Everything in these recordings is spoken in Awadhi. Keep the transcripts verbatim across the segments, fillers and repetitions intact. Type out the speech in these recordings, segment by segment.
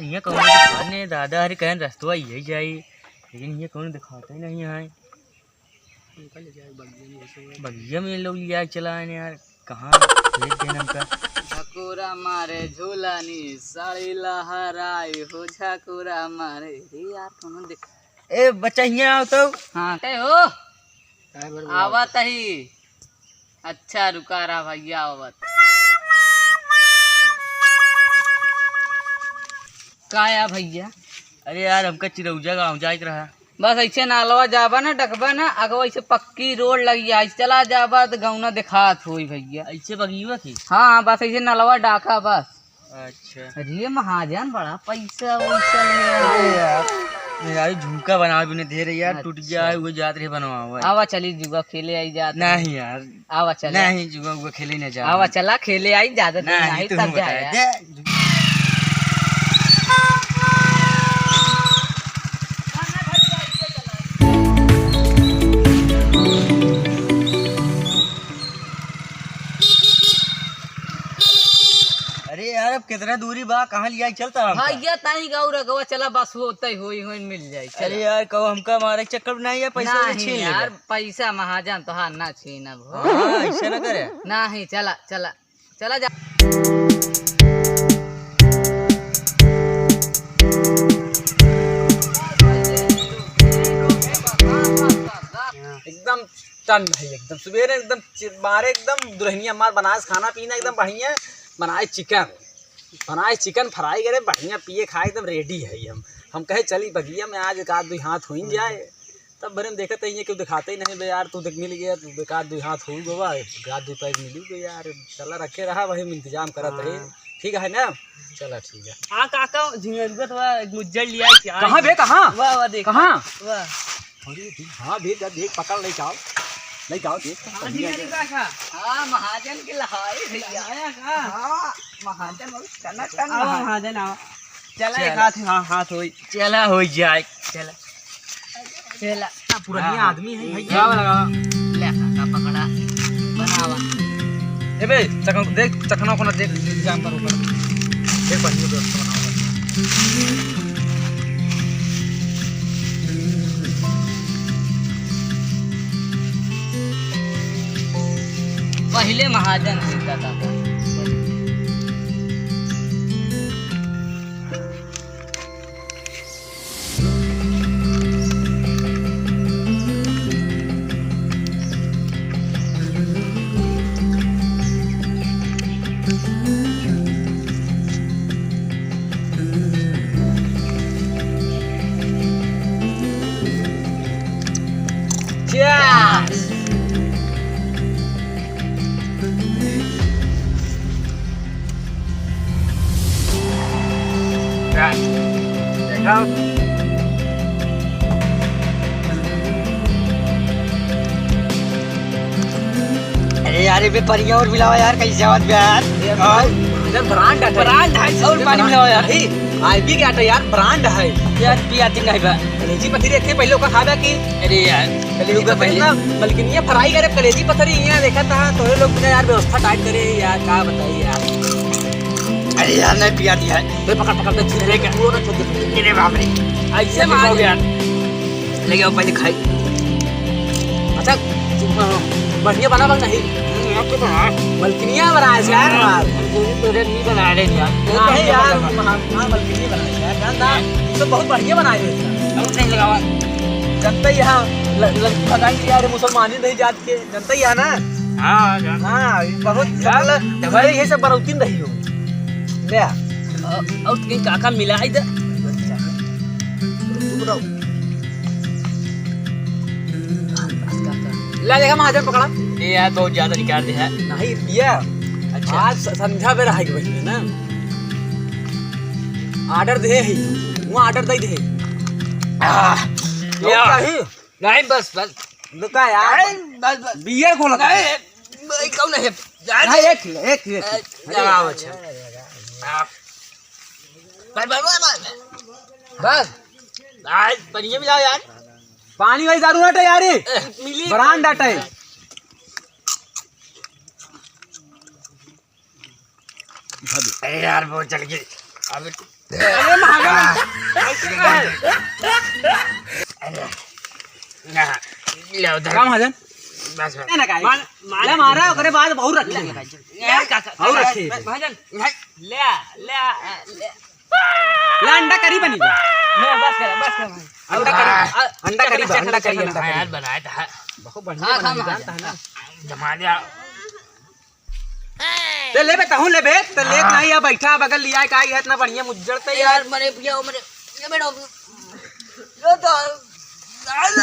हियाँ कौनो दुकान नहीं, दादा हरे कहन रस्तवा यही जाई, लेकिन हियाँ कौनो दिखाते नहीं है। बगिया में ये लोग लिया के चला आए यार, कहाँ भेज देना हमका। झकोरा मारे झोलानी, साड़ी लहराई हो झकोरा मारे। अरे यार, कौनो देख। ए बच्चा, हियाँ आओ तो। हाँ, कहे हो? आवत ही। अच्छा, रुका रहा भैया, आवत। का या भैया? अरे यार, हमका चिरौजा गाँव जाए के रहा। बस ऐसे नालवा जाबा ना, डकबा ना, अगवा ऐसे पक्की रोड लगी है, ऐसे चला जाबा तो गौना देखात होई भैया। ऐसे बगिया की? हाँ, बस ऐसे नलवा डाका बस। अच्छा। अरे महाजन बड़ा पैसा वैसा ले रहा है। अरे यार, मेहरारू झुमका बनावे बिने दे रही यार, टूट गया है, अच्छा। वो जात रहे बनवावे। आवा चली जुआ खेले आई जात रहे। नहीं यार। आवा चला। नहीं, जुआ उआ खेले न जाओ। आवा चला खेले आई, ज्यादा देर नहीं, नहीं, तू तब बताए। जाया। दे। अरे यार, अब कितना दूरी बा, कहाँ लिया चलता हमका? भैया, ताई गौरा गवा चला, बस होते होई, होई मिल जाई, चला। अरे यार, कहो हमका मारे चक्कर में नहीं है, पैसा वैसा नहीं छीन लेबे। यार, पैसा महाजन तोहार ना छीनब हो। हाँ, ऐसे ना करे। नहीं, चला, चला, चला जा। एकदम टन भाई, एकदम सुबेरे एकदम चि-, मारे एकदम दुल्हनिया मार बनाए खाना पीना एकदम बढ़िया, बनाए चिकन, बनाए चिकन फ्राई करे बढ़िया, पिए खाए एकदम रेडी है हम। हम कहे चली बगिया में आज एक आध दुई हाथ होइन जाए। तब भरे में देखत है, ये क्यों दिखाते ही नहीं बे यार, तू देख मिल गया, तू एक आध दुई हाथ हो गवा, एक आध दुई पैक मिली गई यार, चला रखे रहा, वही हम इंतजाम करत रहे। हाँ। ठीक है ना? चला ठीक है। हाँ काका, झिंगरुआ तो वह मुज्जर लिया क्या? कहाँ बे, कहाँ? वाह, वाह, देख। कहाँ? वाह। अरे देख, हाँ, देख, देख, देख, पकड़, लेके आओ, लेके आओ, देख, हाँ, बढ़िया झिंगरुआ है। का खा। हाँ, महाजन के लहाई भैया। आया का? हाँ, महाजन, बहुत टनाटन आवा, महाजन। महाजन, आवा। चला, चला। एक हाथ, हाँ, हाथ होई। चला, होई जाए, चला। चला। हाँ, पुरानिया हाँ, आदमी है, हाँ। भैया। लगावा, लगावा। ले, काका, पकड़ा, बनावा। ए बे, चखन, देख, चखना उखना देख, इंतजाम करो, करो। देख, बढ़िया व्यवस्था बनाओ, बढ़िया। पहिले महाजन थे दादा। Cheers! अरे यार, ये भी बढ़िया और मिलावा यार, कैसे आवत बे यार? ये और भाई, इधर brand है। Brand है, और पानी मिलावा यार। नहीं, आईबी के आटा यार, brand है। यार, पियाती नहीं बा। कलेजी पथरी रखे, पहले ओका खाबा की। अरे यार, कलेजी पथरी ना, मलकिनिया फ्राई करे, कलेजी पथरी यहाँ देखा था, तोहरे लोग बिना यार व्यवस्था टाइट करे यार, का बताई यार। अरे यार, नहीं पियाती है। तो पकड़, पकड़, तो छीन ले क्या? वो ना छोड़ दे। अरे बाप रे। ऐसे मार यार। ले आओ पहले खाई। अच्छा, बढ़िया बना बा नहीं? हम्म, आप तो बना। मलकिनिया बना है यार, हाँ, मार। हम तो भी तोरे नहीं बना रहे यार। वो हाँ, कहे हम यार, बना। हाँ, हाँ, मलकिनिया बना है यार, जान ना, ये तो बहुत बढ़िया बनाए हो इसका। अब नहीं लगावा। जनता यहाँ ल-, ल-, भगाई यार, मुसलमानी नहीं जात के, जनता ही है ना? हाँ, जान। हाँ, ये बहुत यार, मतलब, तो भाई, ये सब बरौतीन रही हो। ले आ। अ-, और कहीं काका मिलाई दे। चुप रहो। ला देखा, महाजन पकड़ा। ये यार, बहुत ज्यादा निकाल दे है। नहीं, पिया। अच्छा। आज स-, संध्या बेरा है कि बहिनी ना? Order दे ही। वो order दे दे। आह, और या। क्या ही? नहीं, बस, बस। रुका यार। नहीं, बस, बस। Beer खोला था। नहीं, नहीं, कौन है? नहीं, एक, एक, एक। ए, लगाओ, अच्छा। बस, बस, बस, बस। बस। आज पानी मिलाओ यार। पानी भाई दारू हटे यार, ये। ए, मिली। Brand हटे। अरे यार, बहुत जल गई। अब अरे महाजन, ऐसे का है? अरे, ना, ले उधर। का महाजन? बस, बस। ना, ना, का है? मार, मार। ले मारा, ओकरे बाद बहुत रख ले, ले। ले, काका, और काका, रखी। बस, महाजन, ले, ले, ले। ले, अंडा करी बनी बा। ले, बस कर, बस कर, भाई। अंडा करी, आ, अंडा करी बा, अंडा करी, अंडा हाँ, करी। यार, बनाया था। बहुत बढ़िया हाँ, बना खा, है, महाजन। जानता है ना? जमा दिया। ते लेबे, तहूँ लेबे, ते लेत हाँ। नहीं है, बैठा बगल लिया, का है इतना बढ़िया मुज्जड़ ते यार, यार। मरे पिया, मरे, ये बैठो। ये तो, बस,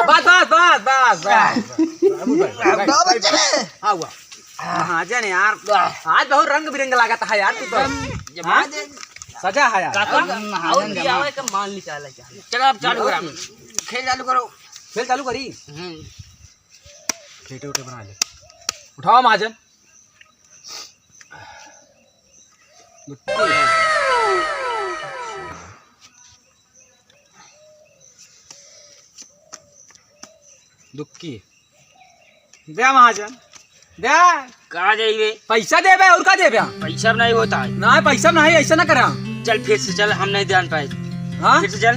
बस, बस, बस, बस। बाबा चले। हाँ, हुआ। महाजन यार, आज बहुत रंग बिरंग लागत है यार, तू तो। जमा हाँ? दे। सजा है यार। काका, हम और जमा। दिया हुआ है कि माल निकाला क्या? चलो, अब चालू करा। खेल चालू करो। खेल चालू करी? हम्म। प्लेटे उठे बना ले। उठाओ महाजन। दुक्की। द्या महाजन, द्या। कहाँ जाइबे? पैसा देबे, और का देबे? पैसा नहीं होता है। ना, पैसा नहीं, ऐसा ना करा। चल फिर से चल, हम नहीं जान पाए। हाँ? फिर से चल।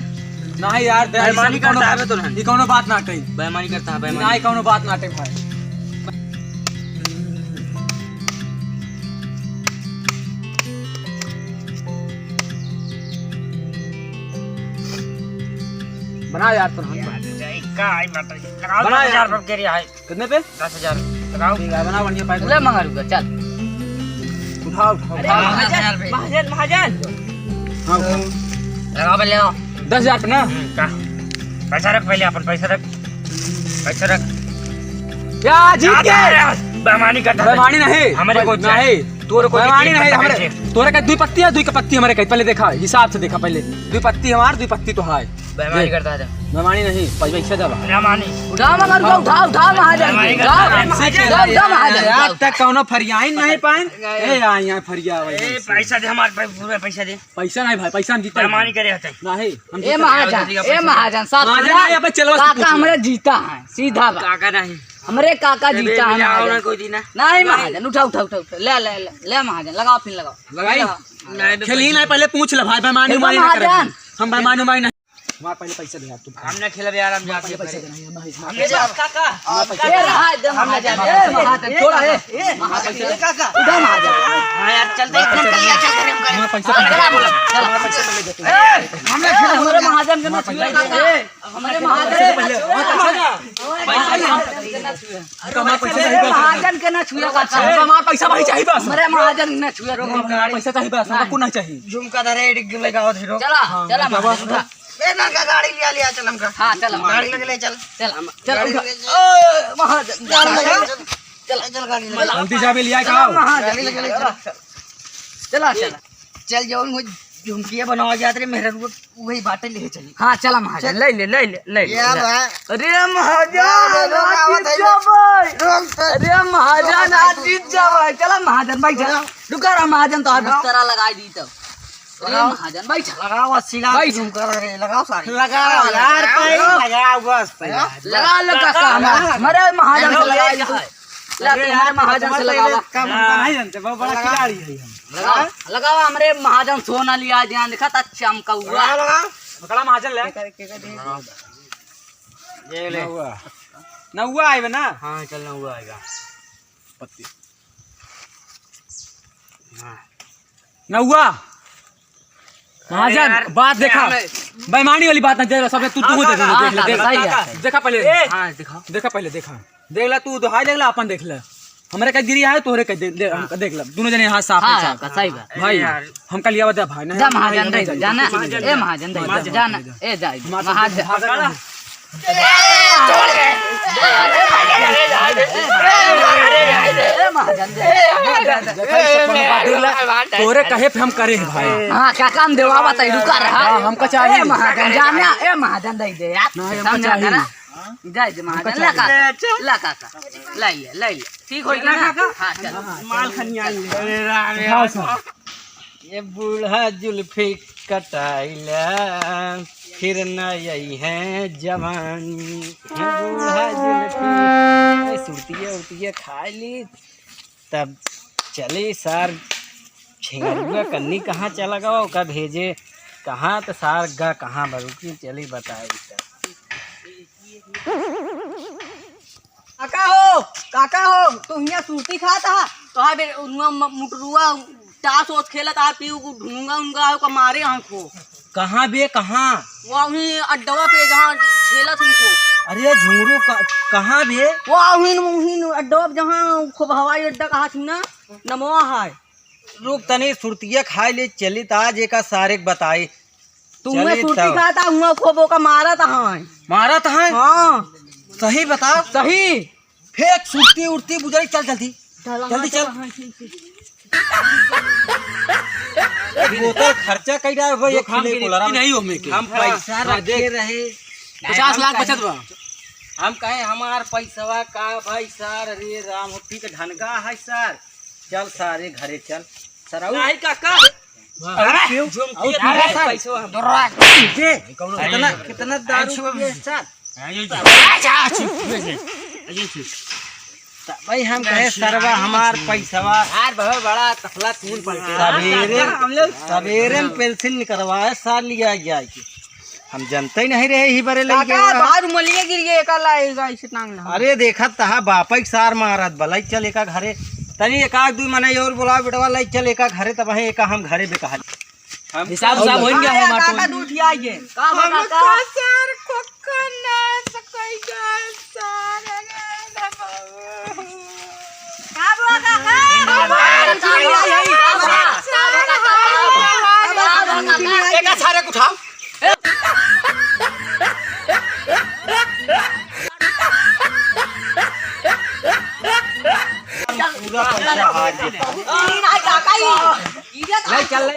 नहीं यार, दे, बेईमानी ऐसा करता है तो नहीं। ई कौनो बात ना कही। बेईमानी करता है, बेईमानी। नहीं, कौनो बात ना कही भाई। बना यार, तो हम यार, का आई बात है? लगाओ बना दस हजार यार। रुपये के रिया है। कितने पे? दस हजार। लगाओ। ठीक है, बना बढ़िया पैक। ले मंगा रुपया, चल। उठाओ, उठाओ। अरे, उठाओ। महाजन, महाजन, महाजन। हाँ, उठाओ। लगाओ, पहले लगाओ। दस हजार पे ना? हम्म, का? पैसा रख पहले, अपन पैसा रख। पैसा रख। क्या जीत गए? बेईमानी करता है। बेईमानी नहीं। हमारे को नहीं। तोरे को बेईमानी नहीं, हमारे, तोरे का दुई पत्ती है, दुई का पत्ती हमारे का, पहले देखा, हिसाब से देखा पहले। दुई पत्ती हमार, दुई पत्ती तो है। बेईमानी देख। करता है। बेईमानी नहीं, पैसा, पैसा देवा। ना मानी। उठा मगर उठा, उठा, उठा महाजन, बेईमानी उठा। करता है। उठा, उठा महाजन, उठा, यार, उठा। तक कौनो फरियाई नहीं पाइन। ए, आ, यहाँ फरिया भाई, ए, हमसे। पैसा दे हमारे पे, पूरा पैसा दे। पैसा नहीं भाई, पैसा हम जीता बेईमानी करे हते। नहीं, हम ए जीता महाजन, नहीं। ए महाजन, साफ महाजन ना। नहीं, अब चलो, काका पूछ लो। हमरे जीता है, सीधा बात। काका नहीं। हमरे काका ए, जीता बे, है आओ महाजन। ना कोई दिन ना। नहीं महाजन, उठा, उठा, उठा, उठा। ले, ले, ले, ले महाजन, लगाओ फिर लगाओ। लगाई? लगाओ। नहीं, बे, खेल ही पैसा नहीं, पहले पूछ ले भाई, बेईमानी देखो उमानी ना करे। महाजन। हम बेईमानी उमानी नहीं। हमारा पहले पैसा दे यार, तू। हम ना खेलब यार, हम जाते हैं पैसा पहले। देना है, हम नहीं, हम हमने नहीं। जा, काका। हमारा पैसा ए, दे। हाय, दे, हम ना जाते हैं। ए, महाजन, छोड़ा, ए। ए, महाजन, ए, काका। उधर महाजन। हाँ यार, चलते हैं, हमारा पैसा दे। चलते हैं, हम करें। हमारा पैसा हाँ, दे। चला, बोला, चला। हमारा पैसा दे दे तू। ए, हमने खेला, हमारे महाजन के ना छुए, काका। ए, हमारे महाजन के ना छुए। हमारा पैसा दे। हमारे महाजन के ना छुए, काका। हमारा पैसा भाई चाहिए बस। हमारे महाजन के ना छुए, काका। हमारा पैसा चाहिए बस, हमको नहीं चाहिए। झुमका धरे, डिग्गी लगाओ, धीरो। चला, हाँ, चला, बाबा। महाजन, उठा। ए, ना, का गाड़ी लिया, लिया, चल हमका। हाँ, चल, गाड़ी लगे ले, चल। चल, हम, चल, गाड़ी उठा। लगे, चल। ओ, महाजन, गाड़ी लगे, चल। चल, चल, गाड़ी लगे। जल्दी जाबे लिया चल, का? महाजन। गाड़ी लगे ले, चल। चला, चला। चल, जौन वो झुमकिया बनावा जात रे, मेहररुआ, वही बाटे ले चली। हाँ, चला, महाजन, चल। ले ले, ले ले, ले ले, ये ले। बा। अरे, महाजन, अरे, लोग आज आवत जीत है, जाबे। लोग तो अरे, महाजन, आज जीत जाबे। चला, महाजन, भाई, चला। रुका रहा, महाजन, तो आप बिस्तरा लगाई दी तो। अरे लगाओ। महाजन, बैठ। लगाओ, अस्सी लाख बैठ। झुमका रे, लगाओ सारे। लगाओ यार, लगाओ। भाई, लगाओ बस, लगाओ। लगा लो काका, हमारे, हमारे महाजन से लगाई लो। अरे यार, हमारे महाजन से लगाओ। कम उनका नहीं जानते, बहुत बड़ा खिलाड़ी है हम। लगाओ, हाँ? लगाओ, हमरे महाजन सोना लिया, ध्यान देखा, त चमकौआ। लगाओ, लगाओ। पकड़ा महाजन ले। ये ले। नौवा। नौवा आएगा ना? हाँ, चल, नौवा आएगा। पत्ती। हाँ। नौवा। महाजन, अरे यार, बात देखा। हमें बेईमानी वाली बात ना, देख ले, सब तू, तू हाँ, देख ले, हाँ, देख ले, हाँ, देख ले। सही है। देखा पहले। ए! हाँ, दिखाओ। देखा पहले, देखा। देख ले, तू दोहाई देख ले, अपन देख ले। हमरे का गिरी आए, तोहरे का दे, दे, हम देख ले। दोनों जने हाथ साफ है, हाँ, साफ। सही बात। भाई, अरे यार। हमका लिया बता भाई, नहीं, जा भाई, महाजन, नहीं, दे, नहीं, जाना। कुछ नहीं, ए महाजन, दे, हमारे जाना। ए जाए, हमारे महाजन। ए महाजन, दे। देखा, ई सब कोनो बात देख ले, तोरे कहे पे हम करे हैं भाई। हाँ, क्या काम देवा बताई, रुका रहा। हाँ, हमका चाहिए। ए महाजन, जाना, ए महाजन, दे दे यार। नहीं, हमका समझा चाहिए। करा। दे दे महाजन, हमका ला चाहिए। काका, ला काका, ला ले, ला ले। ठीक होई ना? हाँ, चल। माल खनिया ले। अरे राम, हाँ, यार। सर। ये बूढ़ा जुल्फी कटाइला, फिर न आई है जवानी। ये बूढ़ा जुल्फी, ये सुरतिया उरतिया खाई ली, तब चली सर। ठेंगरुआ कन्नी कहाँ चला गवा, ओका भेजे कहाँ, त सार गा कहाँ बा, रुकी चली बताए इनका। काका हो, काका हो, तू हियाँ सुरती खात हा? तो हाँ बे, उनुआ म-, मुटरुआ तास ओस खेलत हा, पीऊ को ढूंगा उनका, ओका मारे आँखों। कहाँ बे, कहाँ? वहीं अड्डवा पे जहाँ खेलत उनको। अरे झुंगरू, क-, कहाँ बे? वहीं, वहीं अड्डवा पे जहाँ खूब हवाई अड्डा कहा थी ना, नमवा है। रुक तनी, सुरतिया खाए ले चली त आज एका सारे के बताई। तू चली हुआं सुरती तब। खाता, हुआं खूब ओका मारत हैं। मारत हैं? हाँ। सही बताओ। सही। फेंक सुरती उरती बुझाई, चल जल्दी। चल, जल्दी हाँ, चल। हाँ, ठीक, ठीक। बोतल खर्चा कई रहा है भाई, एक हम खिले गिरफ्ती कोलरा में। नहीं हो में के। हम हाँ, पैसा हाँ, रखे देख। रहे। पचास लाख हम बचत कहे, बा। हम कहे हमार पैसवा का भाई सर, अरे राम हो, ठीक ढनका है सर। चल सारे घरे चल। सराऊ। नहीं काका। अरे क्यों? झुमकी और है, पैसवा हम। दर्रा। तुझे कितना, कितना दारू पिए सर? त भाई हम कहे सरवा हमार पैसवा। यार बहुत बड़ा तफला तूल पलटे। सवेरे, हम लोग सवेरे में पेंसिल निकलवाए सार लिया जाए के। हम जनते ही नहीं रहे ही बरे लई काका, गए। बाहर मलिए गिर गए, एका लाएगा इसे टांग ला। अरे देखत तहा बापा के सार मारत बा, लई चल एका घरे। तनी एक आध दुई मनई और बुलाओ बेटवा, लई चल एका घरे, तब है एका हम घरे बेकहाली। हम हिसाब साब होइन गया है काका, माटो। काका दूध खियाइए। का बा हम काका? तो सर को करना सकोई गए सर, अरे बाबा। का बा काका? का बा? एका सारे को उठाओ। पूरा पैसा हार गया। ई ना काका ई। ई ना ले चल, ले